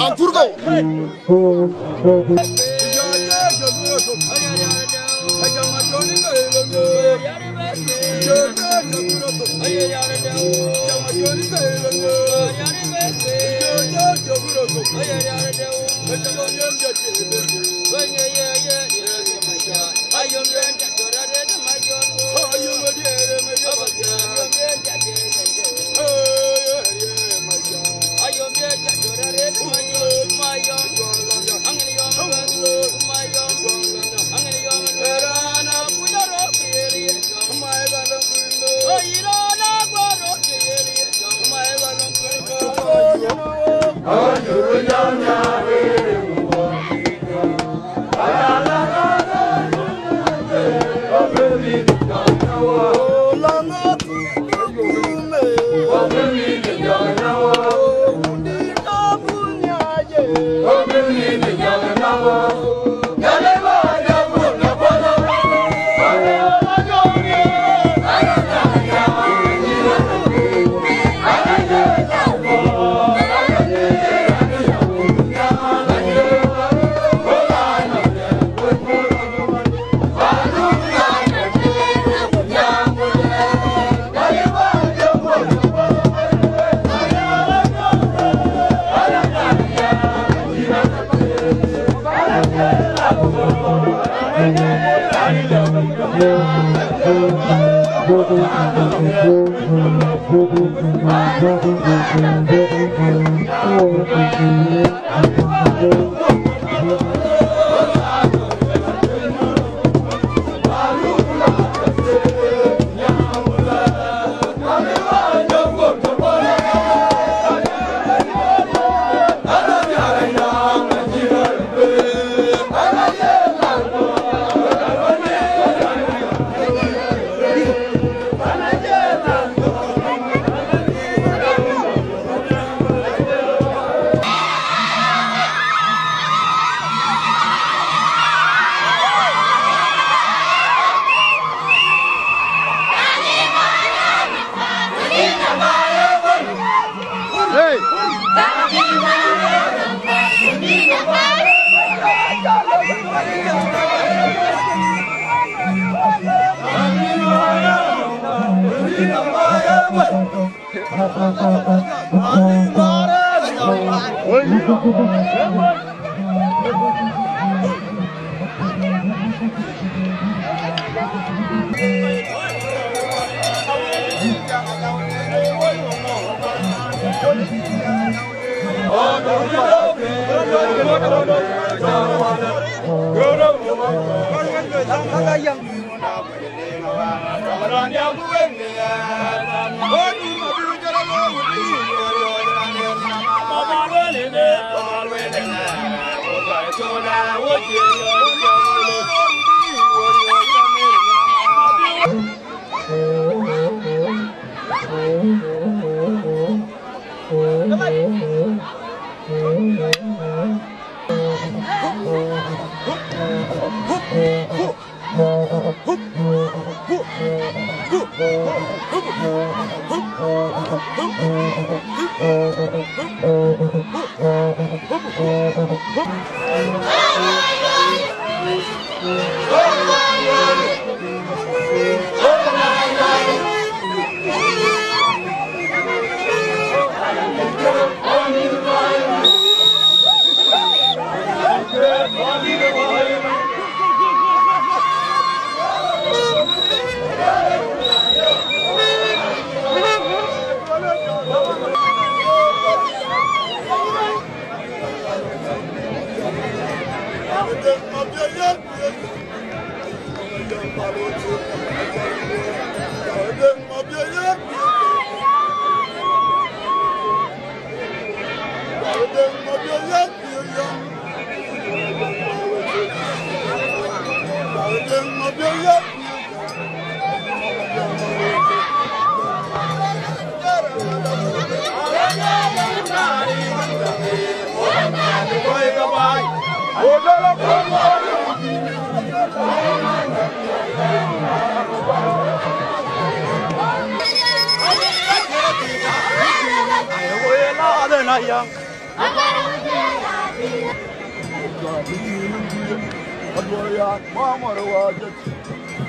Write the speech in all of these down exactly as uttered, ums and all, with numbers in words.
An pur kau.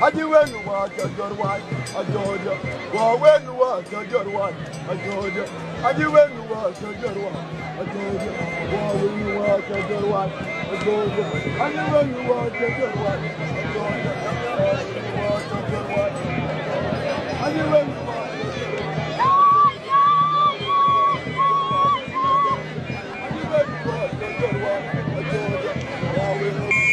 Aji wen wa cha jor wa, ajoja. Wa wen wa cha jor wa, ajoja. Aji wen wa cha jor wa, ajoja. Wa wen wa cha jor wa, ajoja. Aji wen wa cha jor wa, ajoja. Wa cha jor wa, ajoja. Aji wen wa cha jor wa, ajoja. Aji wen wa cha jor wa, ajoja. Wa wen wa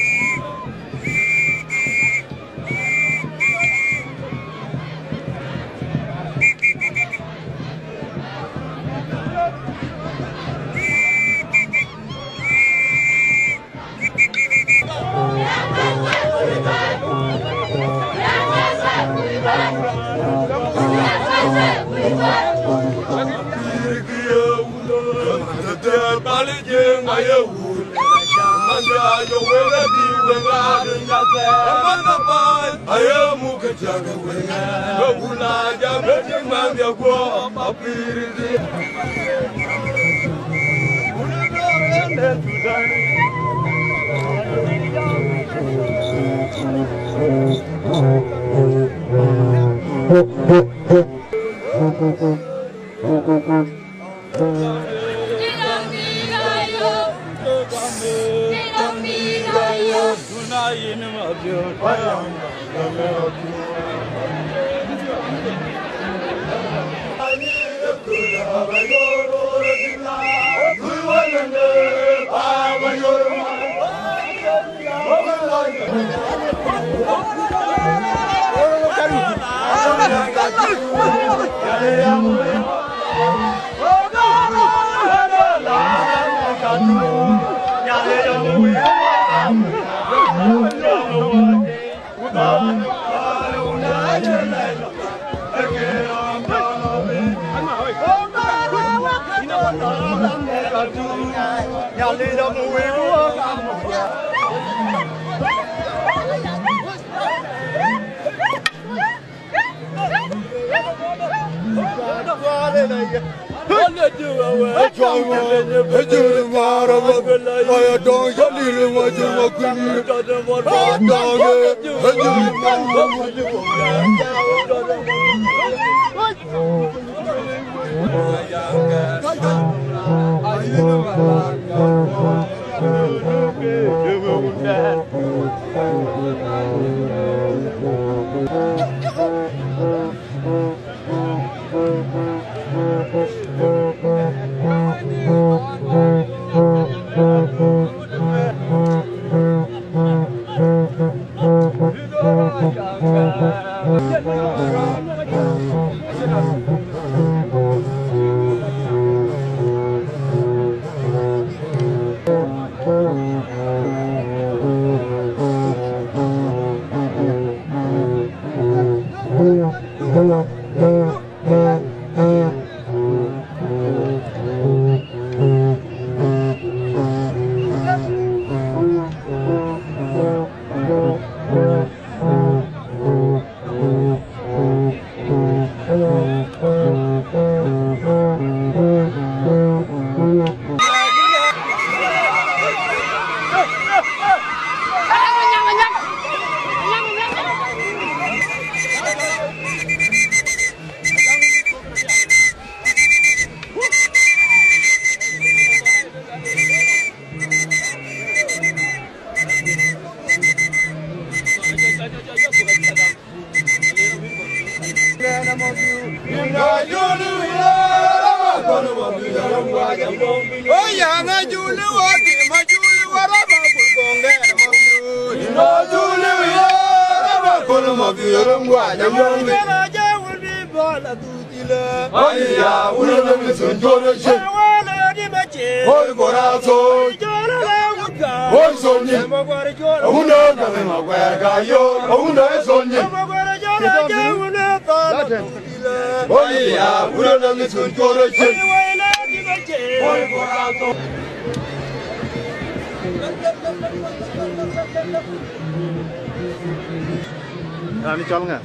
Raan cɔl ŋa?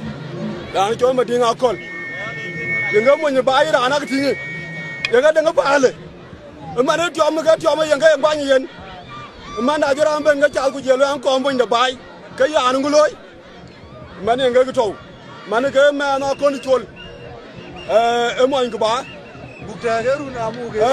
Raan cɔl Madiŋ Akɔl. Yen ke mony baai raan ak tïŋ. Yen ke deŋ baai le. Ëmɛn ë tiɔm ke tiɔm yen ke ye guany yen. Ëmɛn acï raan ben ke cath ku jël an kɔm bony de baai. Ke yaan ŋu looi? Man yen ke tɔ̈u, man ke mɛɛn akɔn col, ee, ë mɔny kë ba. Buk tɛ̈ɛ̈k ë run amuk ë.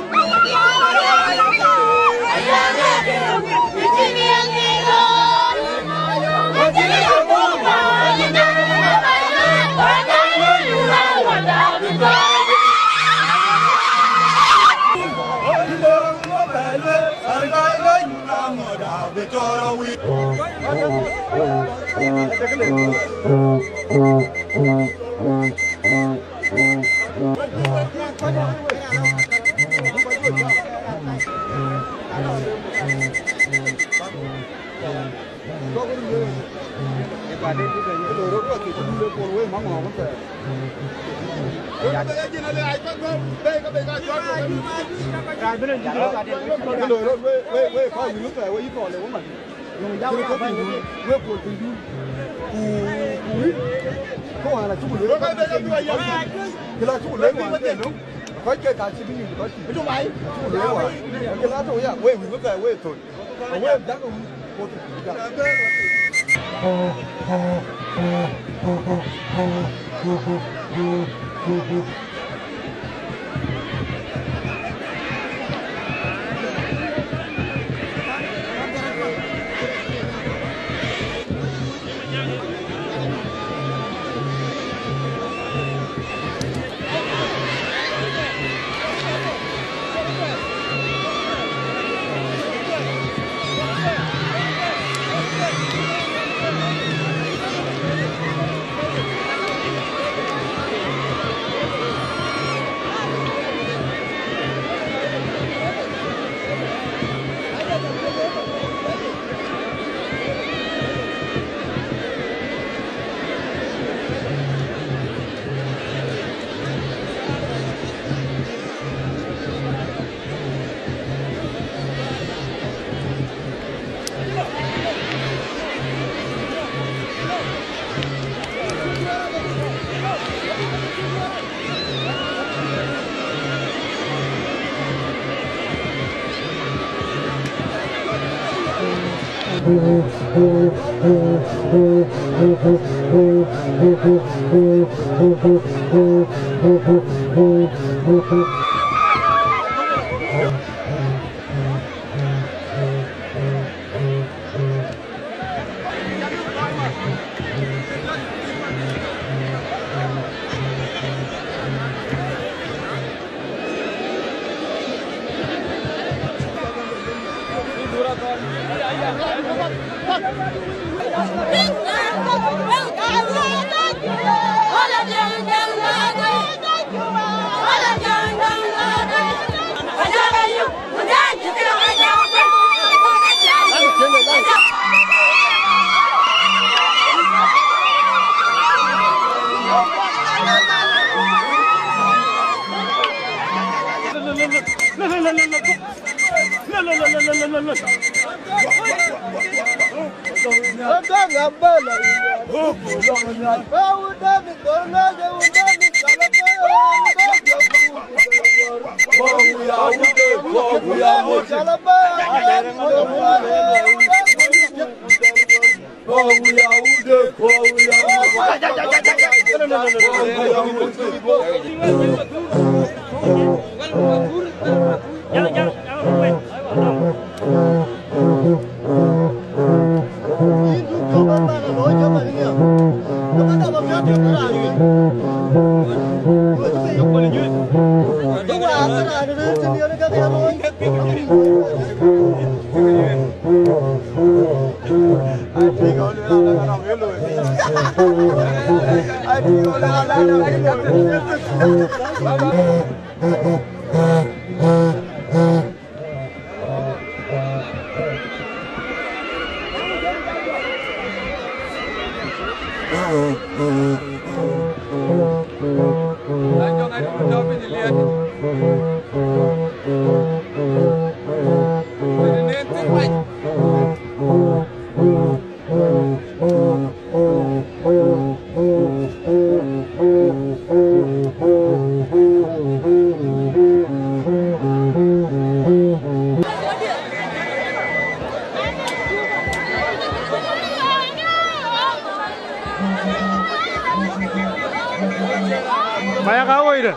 Maya ka woi de.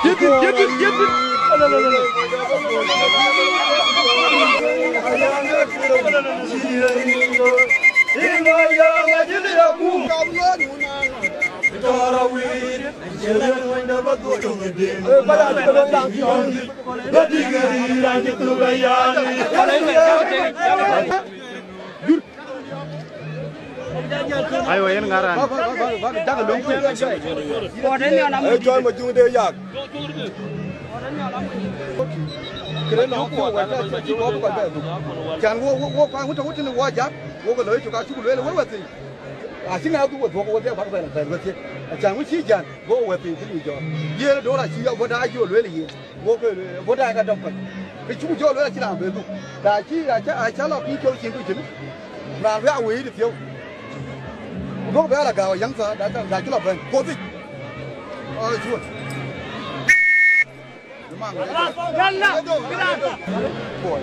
Yedit, yedit, yedit. Aywa, yen ŋaran. Ba, ba, ba, ba, ba, dak lom kuc. Ee, cɔl ma juŋ de yak. Kërë nɔŋ kuc wɛ̈t, cï bɔ̈ bï kɔc bɛ dhuk. Can wo, wo, wo, kuany wut, wut tënë wo jak, wo ke looi cök acuk lueel we wɛ̈t thïn. Acï ŋa dhuk we dhuɔk, wo dhiak bäk bɛ̈n, bɛ̈n we thiëk. Acan wut cï jan, go we wɛ̈t thïn cï lui jɔɔr. Yen ë döör acï ya bɔ̈ daai jɔ lueel yen. Wo ke lueel, bɔ̈ daai ka dɔm kɔc. Ke cuk jɔ lueel acï raan ben dhuk. Ka cï, aca, aca lɔ piny col cin du cin. Raan bï a wëi de thiëu. Ku duɔ̈k bï a la gääu a yäŋ thaa, da, da, da cï lɔ bɛ̈n. Kuɔth yic. Aa, cuɔt. Yalla, yalla. Boy.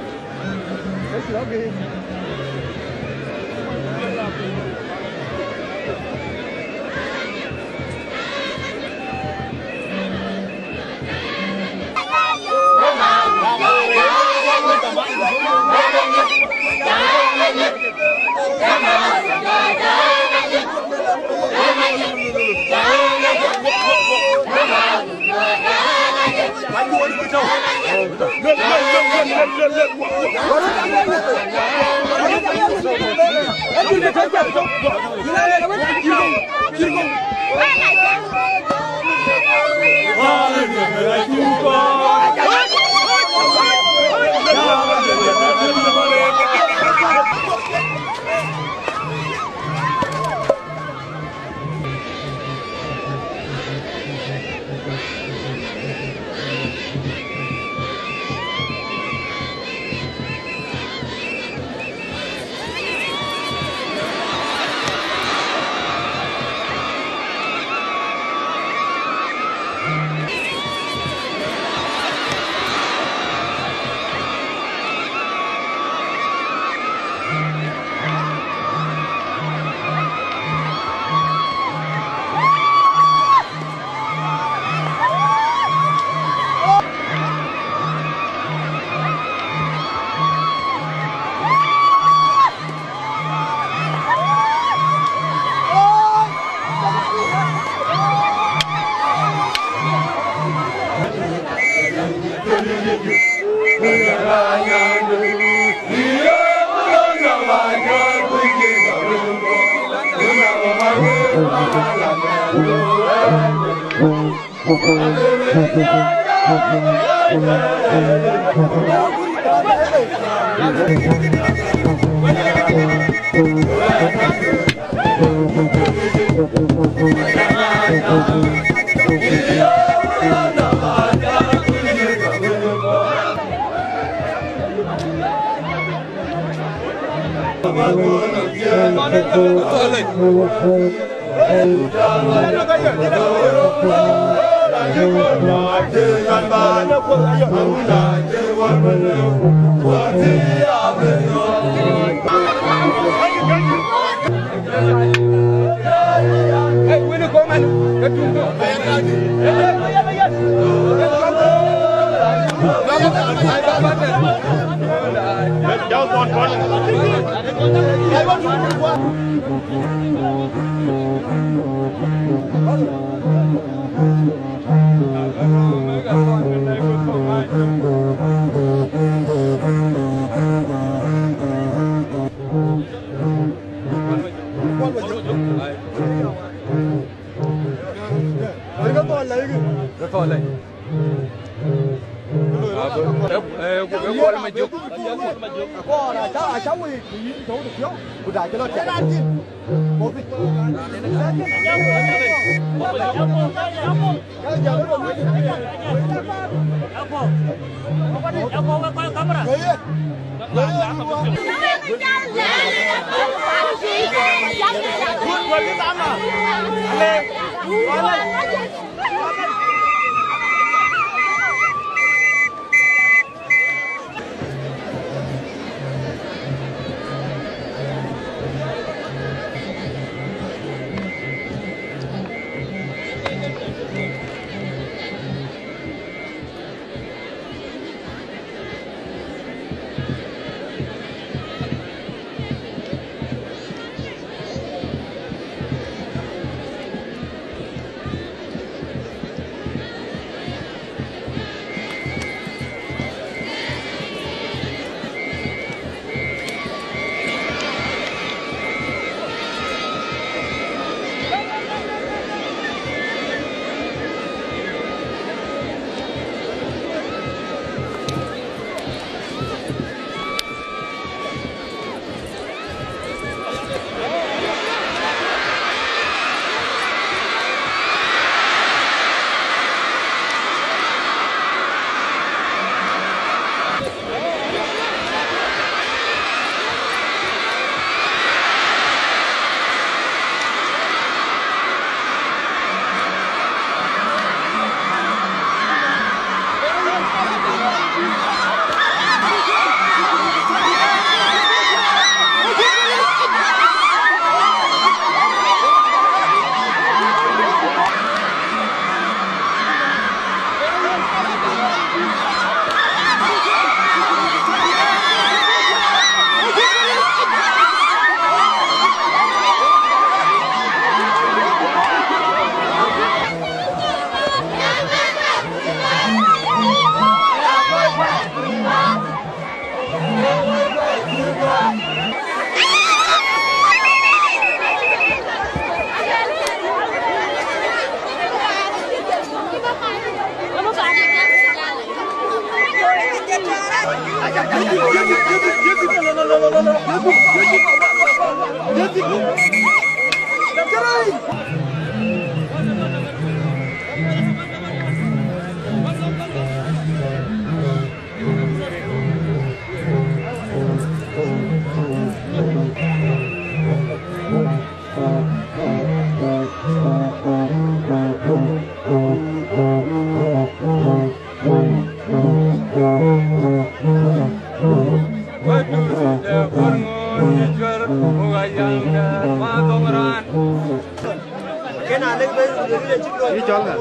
Yï cɔl ŋa?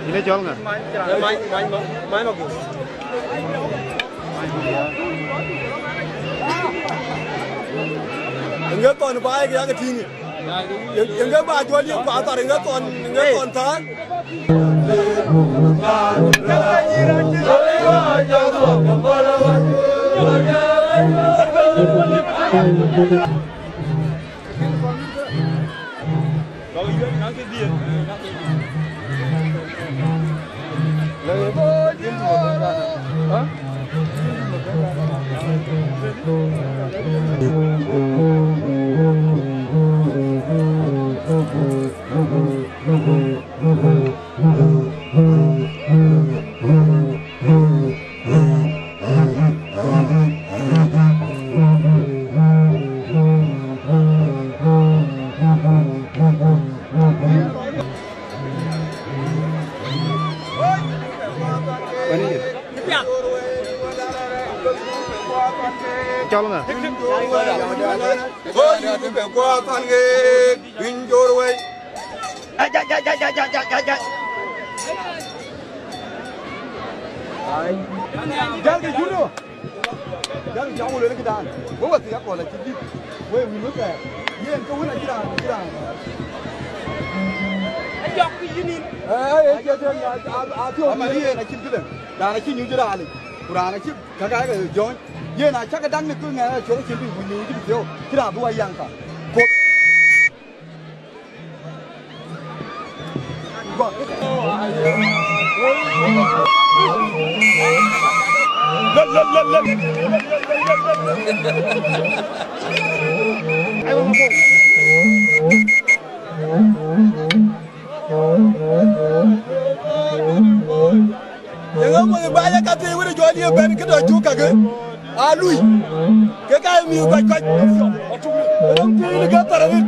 Yïn ë cɔl ŋa? Ŋe thɔn baai ke yak tïŋ. Ŋe ba jɔl yï kuath thar, ŋe thɔn, ŋe thɔn thar. Cɔl ŋa? Woi, yïn ke guɔ thɔn ŋeek, yïn jor wei. Ai, ai, ai, ai. Ai. Jal ke juno. Jal ke jam wulele ke dan. Wo wa thia kola ci dit. Wei, win wek. Yen ke wina ci dan, ci dan. Ai, yok ke yinin. Eh, eh, eh, eh, eh, eh, eh, eh, eh, ama ni yen a cin kiden. Dan a cin nyu ci dan. Ku dan a cin ka ka ke jony. Yen a cak daŋ ni ku ŋɛɛr a cuɔl cin bi ku nyu ci bi thiɔ̈k. Ci dan bi wa yaŋ ka. Ko Yeŋa mony baai ë ka thiëi wën ë jɔl ye bɛ̈n këdɔ cuk kakë aa lui, ke ka ye mïth kɔc kɔc. Röm thiëi në ke thar arëët.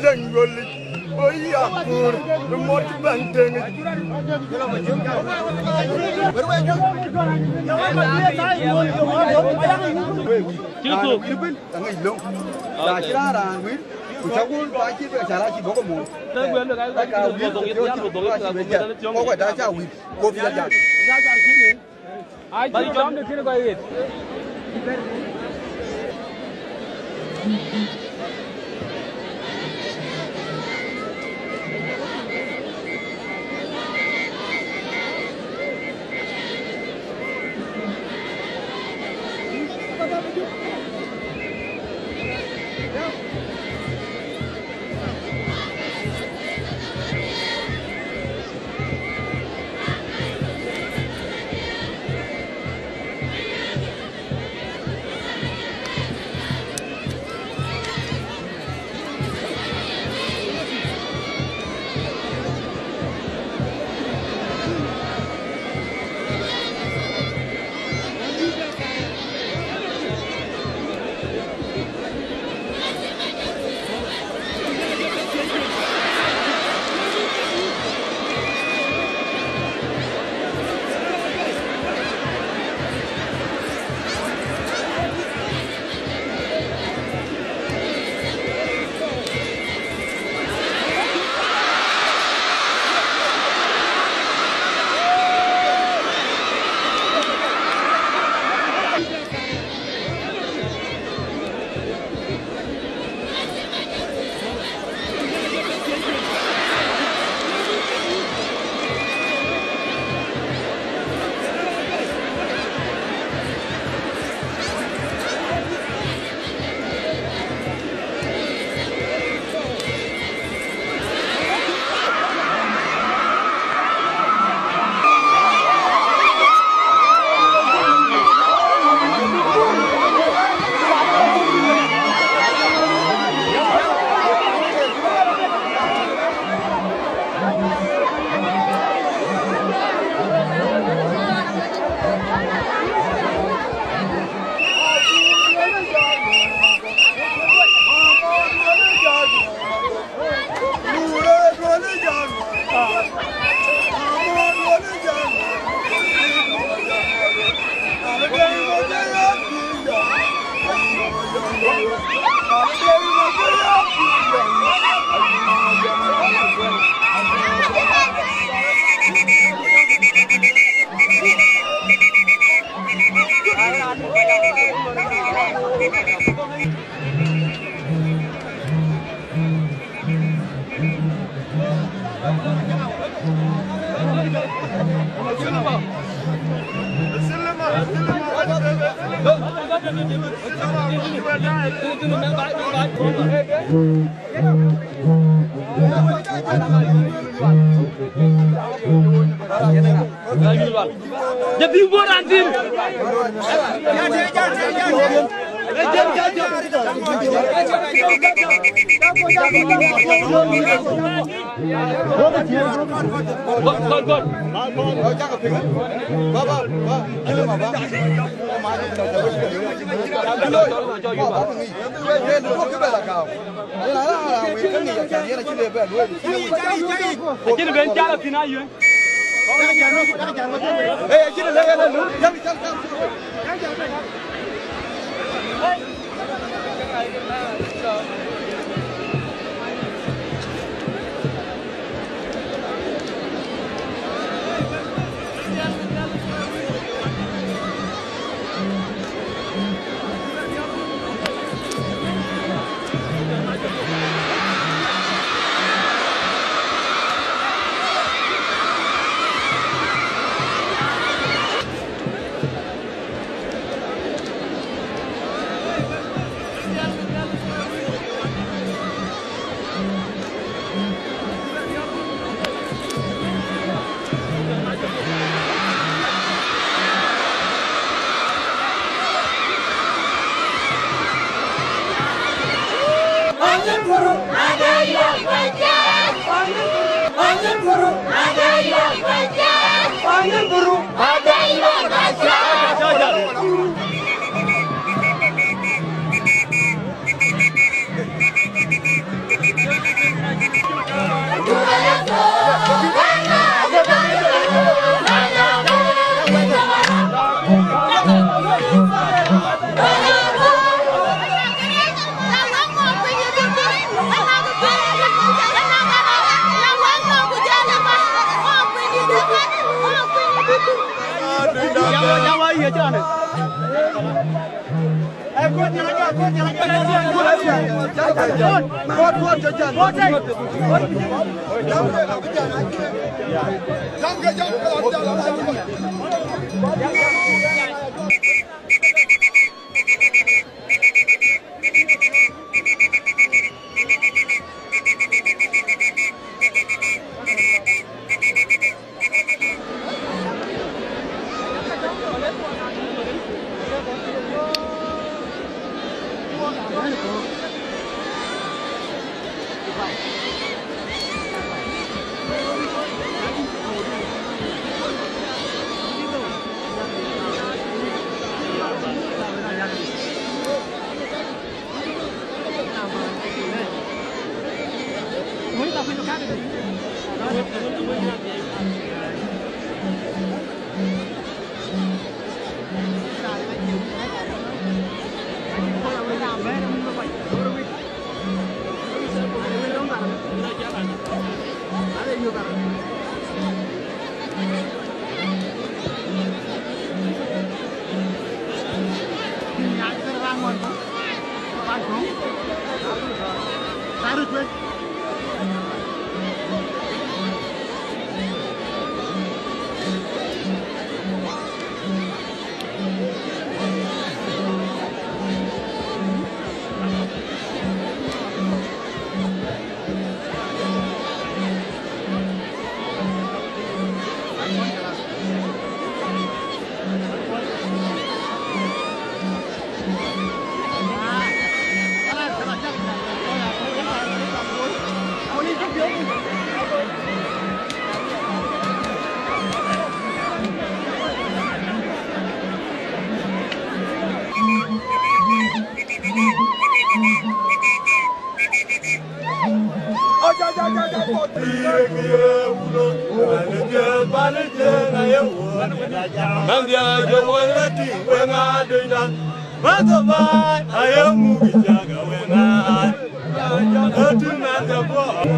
Lëny wölic, oi, akur, bï mɔt bɛ̈n tëŋic. Cï thok. Aŋic löŋ. Na cï raan raan wïr, ku cä wun ba cï bɛ cä la cï bɔ̈ ke mɔ̈u. Ke guɛl bɛ ka ka wïr, ku cï bɛ cä, ku ka da cä wïr, ku bï jam. Ai, cï jam de kën kɔc ɣet. The big boy and team. Go, go, go. Lakini ben jala pina yuen.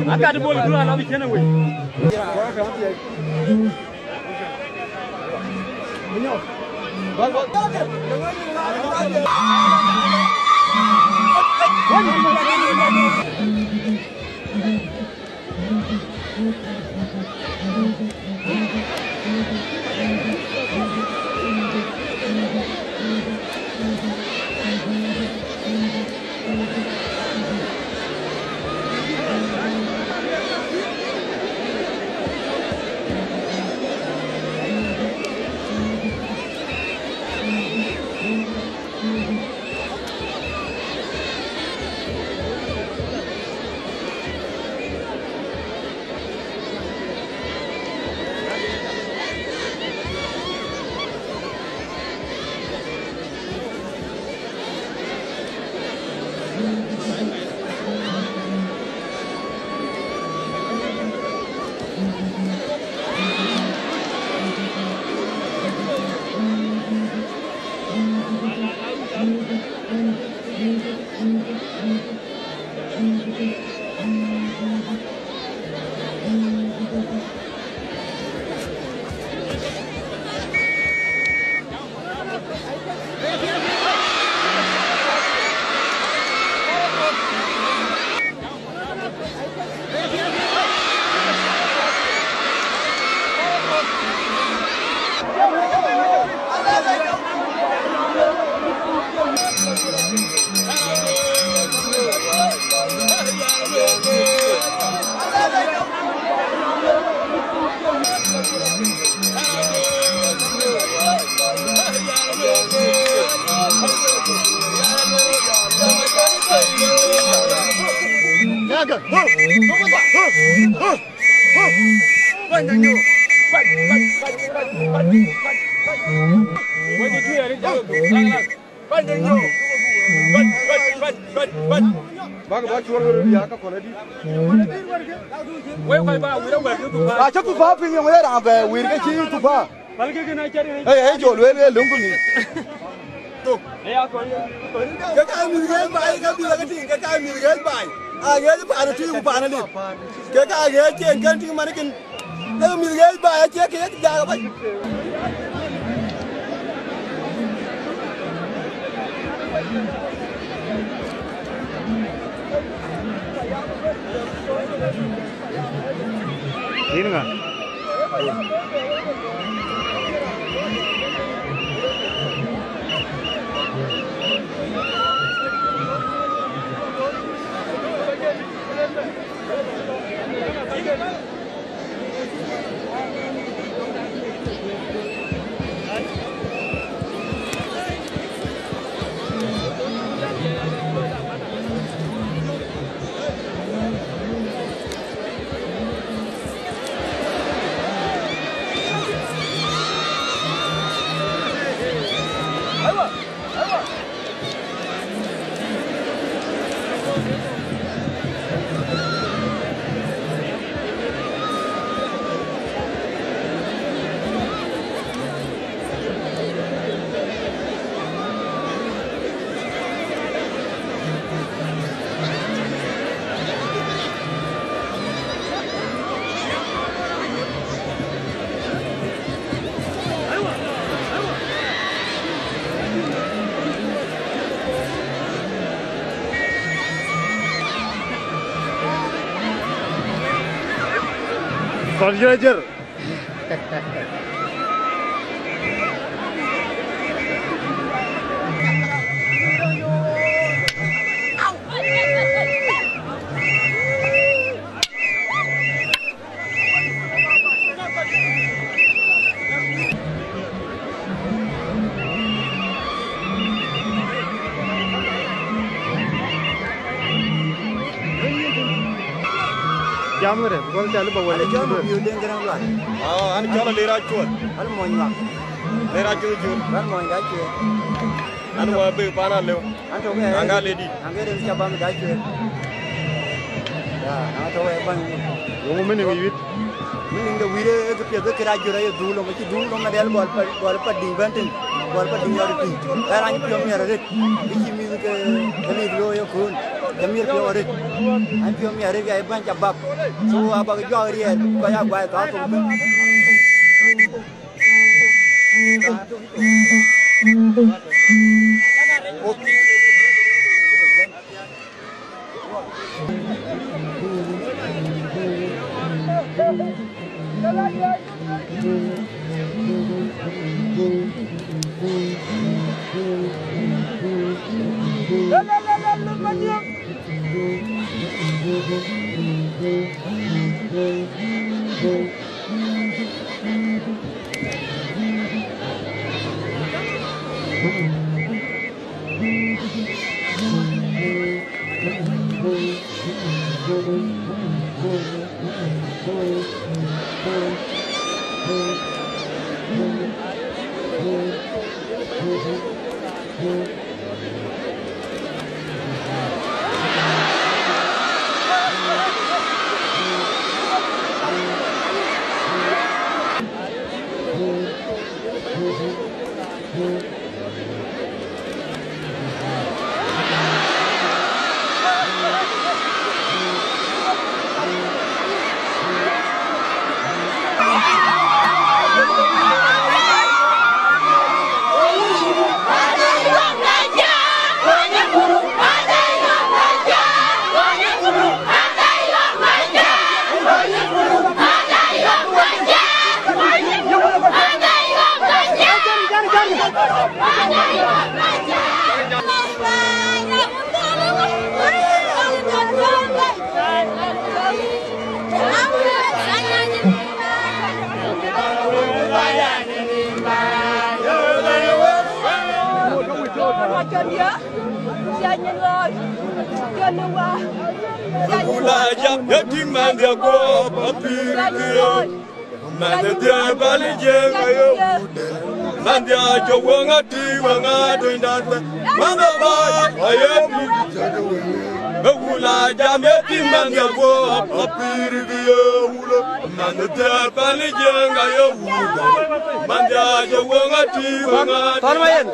Akat bol dua na bi kene wei. Bak, bak, cuɔl wërë ya ka kɔn adï. Wek kɔc ba wir awɛ̈r ke thupa. Acä thupa piŋ, yöŋ ë raan bɛ wir ke cï thupa. Pal ke kën acar. Ë, ë, jol wel, wel, luŋ ku ŋic. Ke ka mïth ɣeec baai, ka mïth ke tïŋ, ke ka mïth ɣeec baai. A ɣeec paan ë tïŋ ku paan ë lip. Ke ka ɣeec cï en kën tïŋ man kën. Ee mïth ɣeec baai acie kë ye jaak abac. Yïn ŋa? Kɔn jërë jër. Jam kërë, because cä lë ba wël. An cɔl Mabiöör Deŋ Gäräŋ Lual. Ah, an cɔl Aler Acuɔl. An mony Ŋuak. Aler Acuɔl Jur. An mony Dacuëër. An wa be pan alëu. An tɔ̈ ke an ga ledi. An ke rem cä bam Dacuëër. Ya, an tɔ̈ ke bam. Yöŋ mini ŋic wit. Mini ŋic wit, ee, ke piɛth, ee, ke rac jur aye dhuk lom, acï dhuk lom adɛl gɔl pa, gɔl pa diŋ bɛ̈n tïŋ. Gɔl pa diŋ yɔt tïŋ. Ee, rany piɔ̈u miɛt arëët. Bï cï mïth ke, ke lith looi ëköön. Ke miɛt piɔ̈u arëët. An piɔ̈u miɛt arëët, ya ye bäny cä bap. So, abak juak riɛɛr, kɔc aa guai thɔ̈k thok bɛ̈n. Ula jam ya ting man dia go apir dia. Man dia bal jeng ayo. Man dia jo wanga ti wanga do inda. Man da ba ayo. Ula jam ya ting man dia go apir dia ula. Man dia bal jeng ayo ula. Man dia jo wanga ti wanga. Ton ma yen.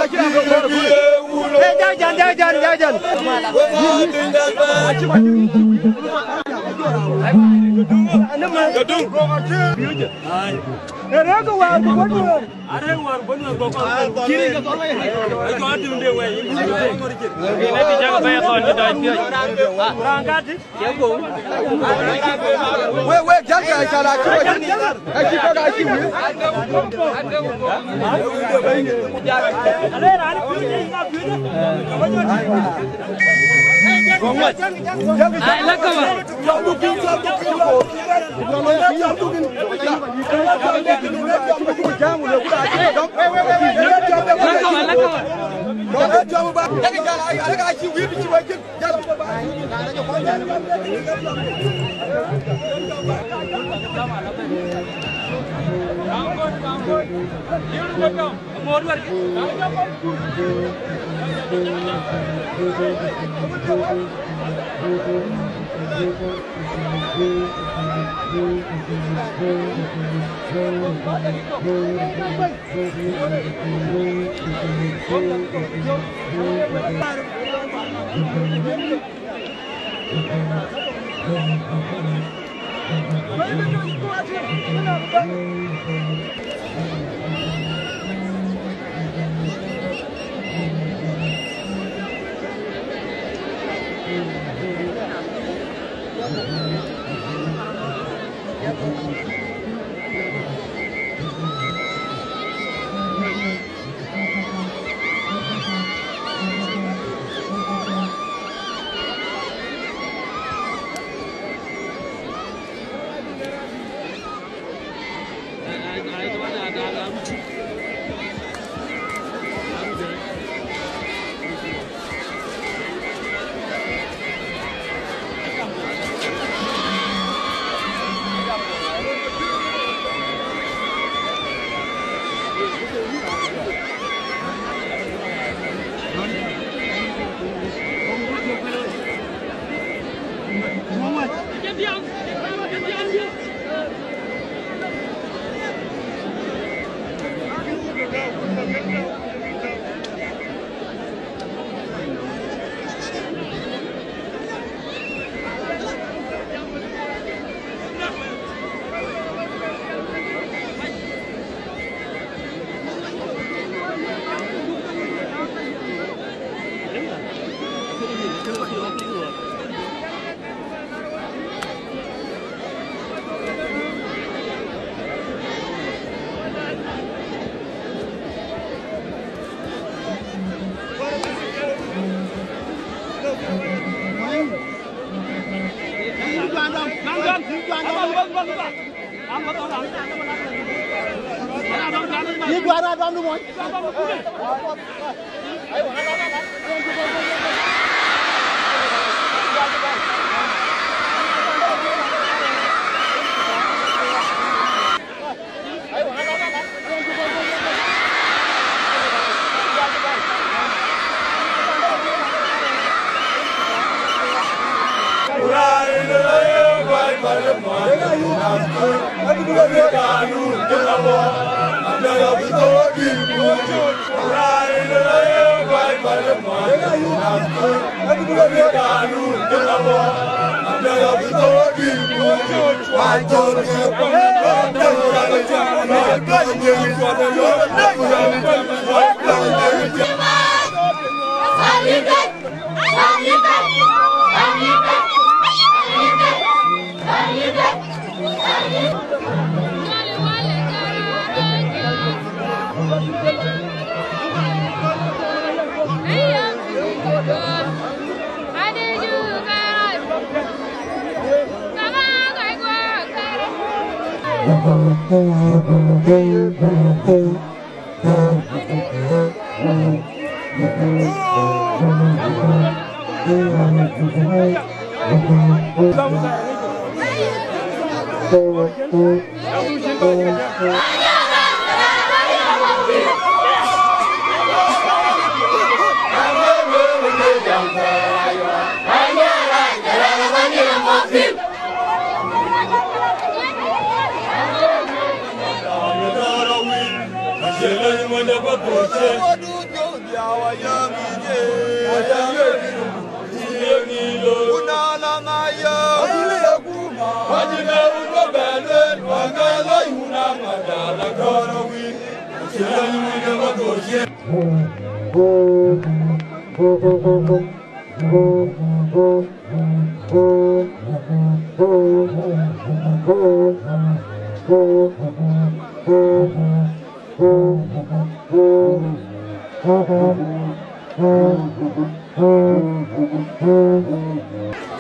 Eh, jajan, jajan, jajan. Eh, rek war ku bɔ̈ war. Arek war bɔ̈ war ku bɔ̈. Kiri ke thɔl wei. Ajo atim de wei. Ina ti jaga ba ya thɔl ni dai piöc. Rangati. Wek, wek, jal ka, jal ka, jal ka, jal ka, jal ka. Ai, la ka ba. La ka ba, la ka ba.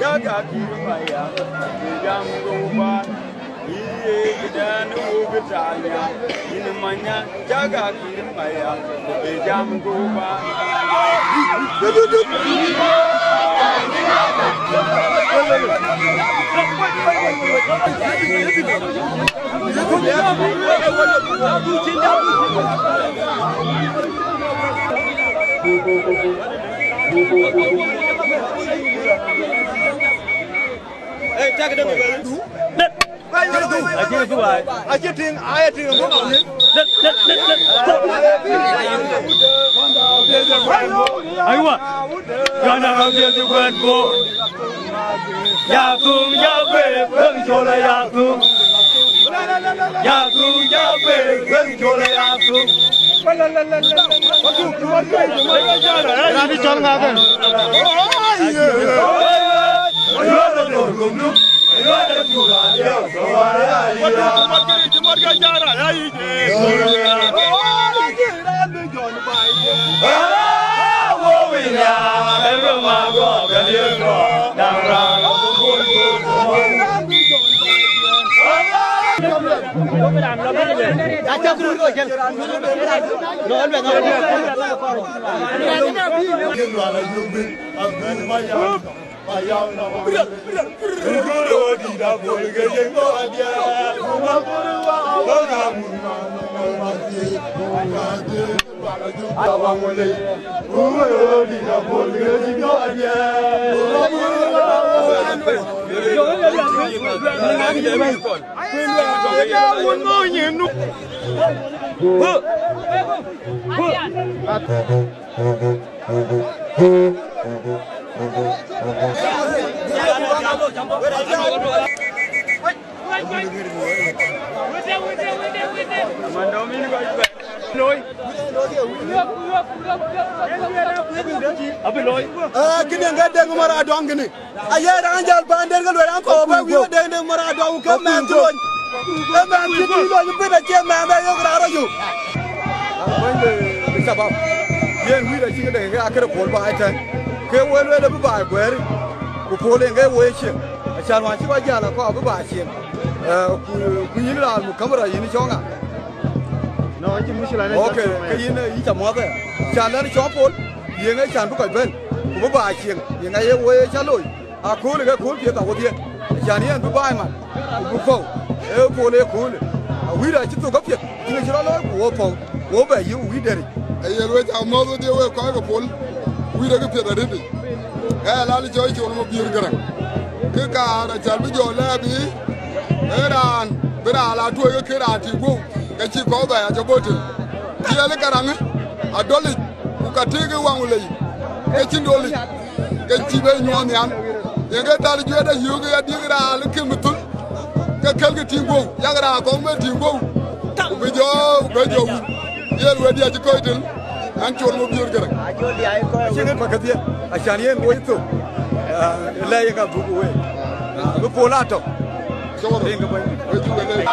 Jaga kïr maya, jam go ba, iye këdɛn wo gëtanya, yïn manya, jaga kïr maya, jam go ba. Hey, take it over, baby. Acï tuai. Acï tïŋ, ai tïŋ, buk awïl. Aywa. Yana abia di gwen bo. Ya tung ya be, ben chola ya tung. Ya tung ya be, ben chola ya tung. Rani chol ngaken. Looi. Abï looi. Ah, kënë ŋa Deŋ Mɔr Adɔŋ kënë. Aye raan jäl paanden ke lueel an kɔɔr bä wiëëk Deŋ Deŋ Mɔr Adɔŋ ke mɛnh cï lony. Ee mɛnh cï tïc lony bït acie mɛnh ë yök raan rɔt yök. Bɛ̈ny de, de shabab. Yen wïïr acï ke dek ke akërë pol baai tɛ̈n. Ke wël wël abï baai guɛɛr. Ku pol en ke wëë cieŋ. Acan wään cï kɔc jäl akɔɔr abï baai cieŋ. Eh, ku, ku yïn raan muk kamera yïn cɔŋ ŋa? No, acïn mushkila, ne. Okay, jam ke yïn, eh, yïn ca muɔth aya. Can lɛ̈n cɔŋ pol, yeŋ ë can bï kɔc bɛ̈n, ku bï baai cieŋ. Yeŋ aye woi ë ca looi, akööl ke kööl piɛth awodhie. Can yen bï baai man, ku bï pɔ̈u, ee pol ee kööl. Awïïr acï thok apiɛth, cïn acï rɔt looi, ku wo pɔ̈u, ku wo bɛ yï wïïr dɛ̈ric. Aye lueel ca muɔth wedhie wek kɔc ke pol, wïïr ë këpiɛth arëëtic. Ë lal cɔl Col Mabiöör Gäräŋ. Kë kaar acal bï jɔ lɛɛp yï, ee raan, bï raan la tuɔɔc ke kë raan tik guöu, ke cï kɔ̈u bɛ acä bɔ̈ tënë. Tiɛɛl ë Gäräŋ ë, adɔlic, ku ka tik ë waŋ lei, ke cïn dɔlic, ke cï bɛ nyuɔɔth nhial. Yen ke thal juɛ̈t ayök ë adiëk raan ë kë mïthun, ke kälkï tik guöu, yak raan kɔ̈u bɛ tik guöu, ku bï jɔ, ku bï jɔ wïc. Yen wëëtdiɛ̈ acï kɔc tënë, an Col Mabiöör Gäräŋ. Cï ŋic pa kedhie, acan yen woi thok, ah, lɛ̈ yen ka dhuk wei. Ah, bï pol atɔ̈. Col. Rin ke bɛ̈ny. Wëëtdu ke lɛ̈.